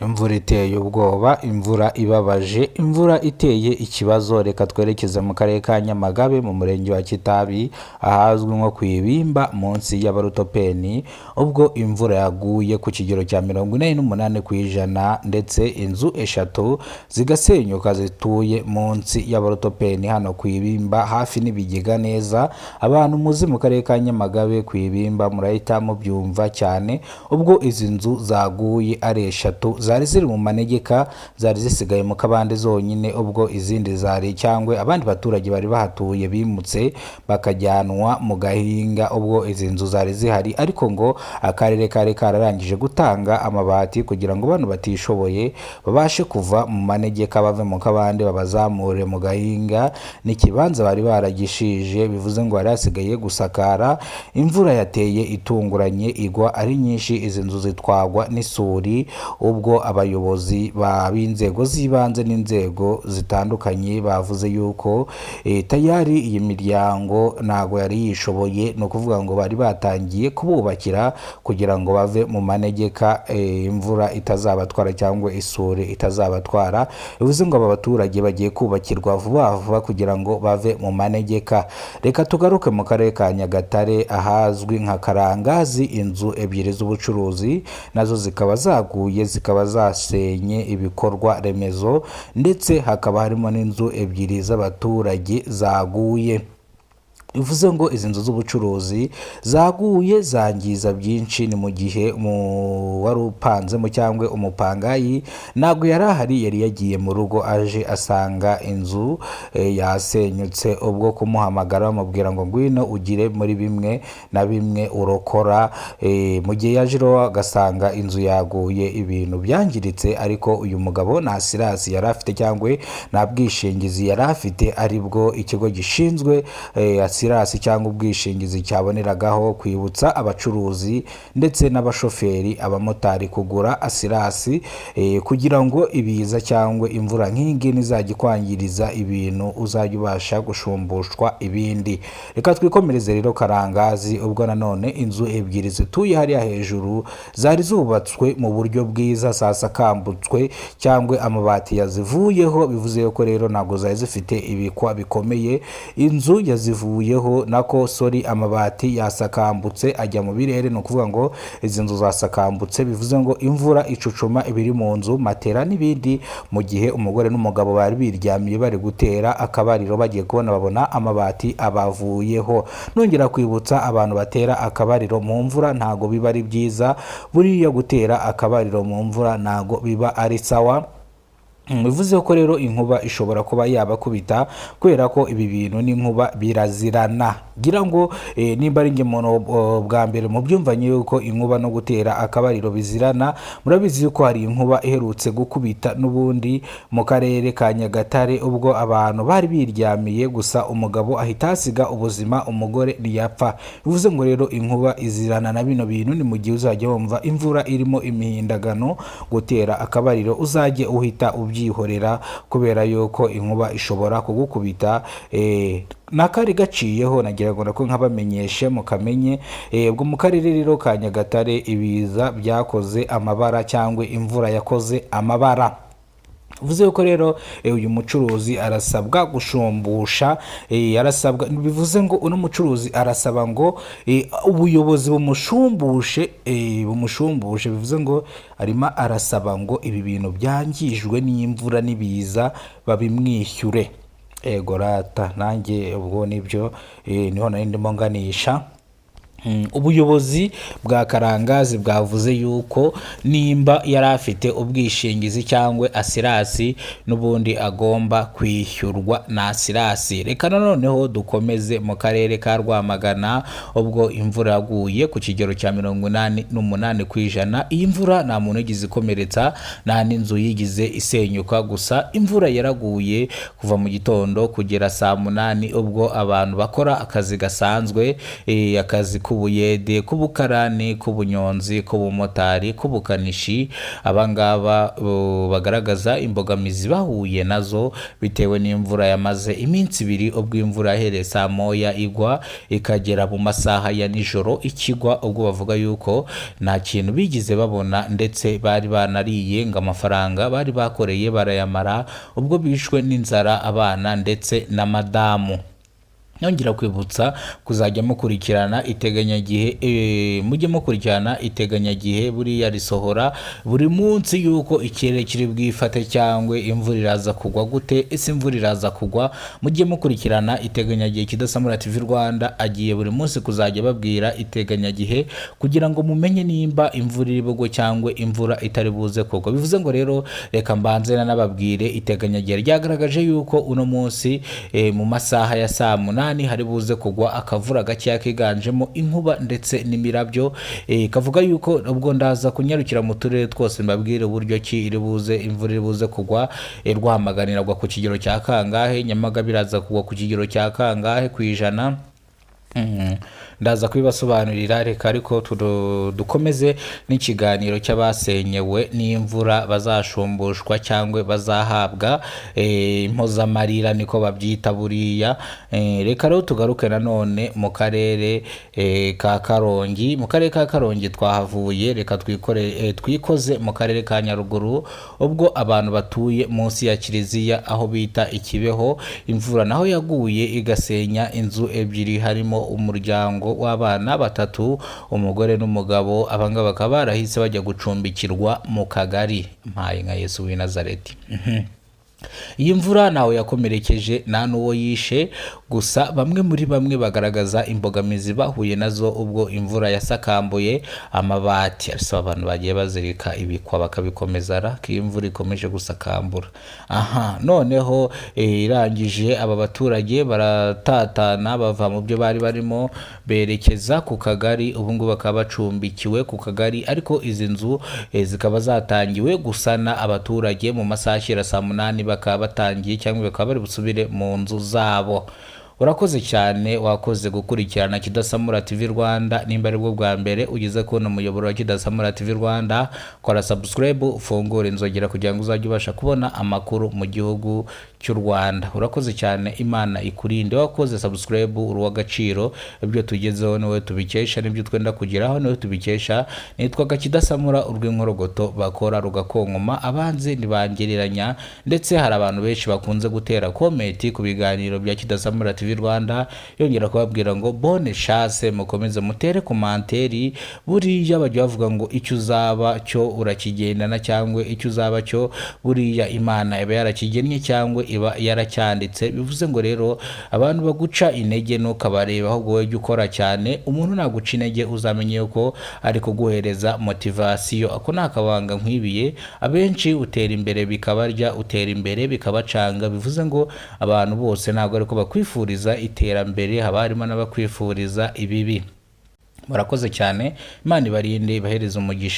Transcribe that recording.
Imvura iteye ubwoba, imvura ibabaje, imvura iteye ikibazo. Reka twerekeze mu karere ka Nyamagabe, mu murenge wa Kitabi, ahazwi nko ku Ibimba, munsi y'Abarutopeni, ubwo imvura yaguye ku kigero cya 88%, ndetse inzu eshatu zigasenyuka zituye munsi y'Abarutopeni hano ku Ibimba, hafi n'ibigega neza. Abantu muzi mu karere ka Nyamagabe ku Ibimba murahita mubyumva cyane. Ubwo izi nzu zaguye ari eshatu, zari ziri mu manegeka, zari zisigaye mu kabande zonyine, ubwo izindi zari cyangwa abandi baturage bari bahatuye bimutse bakajyanwa mu gahinga. Ubwo izi nzu zari zihari, ariko ngo akarere kari kararangije gutanga amabati kugira ngo bano batishoboye babashe kuva mu manegeka, bave mu kabande, babazamure mu gahinga. N'ikibanza bari baragishije, bivuze ngo hari hasigaye gusakara. Imvura yateye itunguranye, igwa ari nyinshi, izi nzu zitwagwa n'isuri. Ubwo abayobozi b'inzego z'ibanze n'inzego zitandukanye bavuze yuko tayari iyi miryango ntago yari yishoboye, ni ukuvuga ngo bari batangiye kububakira kugira ngo bave mu manegeka, imvura itazabatwara cyangwa isuri itazabatwara. Bivuze ngo aba baturage bagiye kubakirwa vuba vuba kugira ngo bave mu manegeka. Reka tugaruke mu karere ka Nyagatare, ahazwi nka Karangazi, inzu ebyiri z'ubucuruzi nazo zikaba zaguye, zikaba zasenye ibikorwa remezo, ndetse hakaba harimo n'inzu ebyiri z'abaturage zaguye. Bivuze ngo izi nzu z'ubucuruzi zaguye zangiza byinshi. Ni mu gihe wari upanzemo cyangwa umupangayi ntabwo yari ahari, yari yagiye mu rugo, aje asanga inzu yasenyutse. Ubwo kumuhamagara bamubwira ngo ngwino ugire muri bimwe na bimwe urokora, mu gihe yaje rero agasanga inzu yaguye, ibintu byangiritse, ariko uyu mugabo nta assurance yari afite cyangwa nta bwishingizi yari afite, aribwo ikigo gishinzwe assurance cyangwa ubwishingizi cyaboneragaho kwibutsa abacuruzi ndetse n'abashoferi, abamotari kugura assurance, kugira ngo ibiza cyangwa imvura nk'iyi ngiyi nizajya ikwangiriza ibintu, uzajya ubasha gushumbushwa ibindi. Reka twikomereze rero Karangazi, ubwo nanone inzu ebyiri zituye hariya hejuru zari zubatswe mu buryo bwiza, zasakambutswe cyangwa amabati yazivuyeho. Bivuze ko rero ntabwo zari zifite ibikwa bikomeye. Inzu yazivuyeho, nako sorry, amabati yasakambutse ajya mu birere. Ni ukuvuga ngo izi nzu zasakambutse, bivuze ngo imvura icucuma ibiri mu nzu, matera n'ibindi. Mu gihe umugore n'umugabo bari biryamiye bari gutera akabariro, bagiye kubona babona amabati abavuyeho. Nongera kwibutsa abantu batera akabariro mu mvura, ntago biba ari byiza. Buriya gutera akabariro mu mvura ntago biba ari sawa. Bivuze ko rero inkuba ishobora kuba yabakubita, kubera ko ibi bintu n'inkuba birazirana. Ngira ngo nimba ari njye muntu bwa mbere mubyumvanye yuko inkuba no gutera akabariro bizirana. Murabizi yuko hari inkuba iherutse gukubita n'ubundi mu karere ka Nyagatare, ubwo abantu bari biryamiye, gusa umugabo ahita ahasiga ubuzima, umugore ntiyapfa. Bivuze ngo rero inkuba izirana na bino bintu. Ni mu gihe uzajya wumva imvura irimo imihindagano, gutera akabariro uzajye uhita ubyihorera, kubera yuko inkuba ishobora kugukubita. N'akari gaciyeho, nagira ngo nako nkabamenyeshe mukamenye. Ubwo mu karere rero ka Nyagatare ibiza byakoze amabara cyangwa imvura yakoze amabara. Bivuze ko rero uyu mucuruzi arasabwa gushumbusha, arasabwa, bivuze ngo uno mucuruzi arasaba ngo ubuyobozi bumushumbushe, bumushumbushe. Bivuze ngo arimo arasaba ngo ibi bintu byangijwe n'imvura n'ibiza babimwishyure. Ego rata, nanjye ubwo nibyo, niho nari ndimo nganisha. Ubuyobozi bwa Karangazi bwavuze yuko nimba yari afite ubwishingizi cyangwa assurance, n'ubundi agomba kwishyurwa na assurance. Reka noneho dukomeze mu karere ka Rwamagana, ubwo imvura yaguye ku kigero cya 88%. Iyi mvura nta muntu yigize ikomeretsa, nta n'inzu yigize isenyuka, gusa imvura yaraguye kuva mu gitondo kugera saa 8, ubwo abantu bakora akazi gasanzwe, akazi k'ubuyede, k'ubukarani, k'ubunyonzi, k'ubumotari, k'ubukanishi. Abangaba bagaragaza imbogamizi bahuye nazo bitewe n'imvura yamaze iminsi 2, ubwo imvura yahereye saa moya igwa ikagera mu masaha ya nijoro ikigwa, ubwo bavuga yuko nta kintu bigize babona, ndetse bari banariye ngo amafaranga bari bakoreye barayamara, ubwo bishwe n'inzara abana ndetse na madamu. Nongera kwibutsa kuzajya mukurikirana iteganyagihe, mujye mukurikirana iteganyagihe, buriya risohora buri munsi yuko ikirere kiri bwifate cyangwa imvura iraza kugwa gute, ese imvura iraza kugwa. Mujye mukurikirana iteganyagihe. Kidasamura TV Rwanda agiye buri munsi kuzajya babwira iteganyagihe kugira ngo mumenye nimba imvura iri bugwe cyangwa imvura itari buze kugwa. Bivuze ngo rero reka mbanze nanababwire iteganyagihe ryagaragaje yuko uno munsi mu masaha ya saa 8 hari buze kugwa akavura gakeya kiganjemo inkuba ndetse n'imirabyo. Kavuga yuko ubwo ndaza kunyarukira mu turere twose mbabwire uburyo ki iri buze, imvura iri buze kugwa. Rwamagana iragwa ku kigero cya kangahe? Nyamagabe iraza kugwa ku kigero cya kangahe ku ijana? Ndaza kubibasobanurira. Reka ariko dukomeze n'ikiganiro cy'abasenyewe n'imvura bazashumbushwa cyangwa bazahabwa impozamarira, niko babyita buriya. Reka rero tugaruke nanone mu karere ka Karongi. Mu karere ka Karongi twahavuye, reka twikoze mu karere ka Nyaruguru, ubwo abantu batuye munsi ya kiliziya aho bita Ikibeho, imvura naho yaguye igasenya inzu ebyiri, harimo umuryango w'abana batatu, umugore n'umugabo. Abangaba bakaba barahise bajya gucumbikirwa mu kagari. Mpaye nka Yesu w'i Nazareti. Iyi mvura ntawe yakomerekeje, nta n'uwo yishe, gusa bamwe muri bamwe bagaragaza imbogamizi bahuye nazo ubwo imvura yasakambuye amabati. Ariko abantu bagiye bazirika ibikwa bakabikomeza ra, ko iyi imvura ikomeje gusakambura. Aha noneho irangije aba baturage baratatana, bava mu byo bari barimo berekeza ku kagari. Ubu ngubu bakaba bacumbikiwe ku kagari, ariko izi nzu zikaba zatangiwe gusana. Abaturage mu masaha ashyira saa 8 bakaba batangiye cyangwa bakaba bari busubire mu nzu zabo. Urakoze cyane, wakoze gukurikirana Kidasamura TV Rwanda. Nimba aribwo bwa mbere ugeze kubona umuyoboro wa Kidasamura TV Rwanda, kora subscribe, ufungure inzogera kugira ngo uzajye ubasha kubona amakuru mu gihugu cy'u Rwanda. Urakoze cyane, Imana ikurinde. Wakoze subscribe, uri uw'agaciro. Ibyo tugezeho niwe tubikesha, n'ibyo twenda kugeraho niwe tubikesha. Nitwaga Kidasamura, urw'inkorogoto bakora rugakonkoma, abanzi ntibangereranya. Ndetse hari abantu benshi bakunze gutera comment ku biganiro bya Kidasamura TV Rwanda, yongera kubabwira ngo bonne chance, mukomeze mutere commentaire. Buriya bajya bavuga ngo icyo uzaba cyo urakigendana, cyangwa icyo uzaba cyo buriya Imana iba yarakigennye cyangwa iba yaracyanditse. Bivuze ngo rero abantu baguca intege ntukabareba, ahubwo wowe jya ukora cyane. Umuntu naguca intege uzamenye yuko ari kuguhereza motivation. Ako ni akabanga nkwibiye. Abenshi utera imbere bikabarya, utera imbere bikabacanga. Bivuze ngo abantu bose ntabwo ariko bakwifuriza iterambere, haba harimo n'abakwifuriza ibibi. Murakoze cyane, Imana ibarinde, ibahereze umugisha.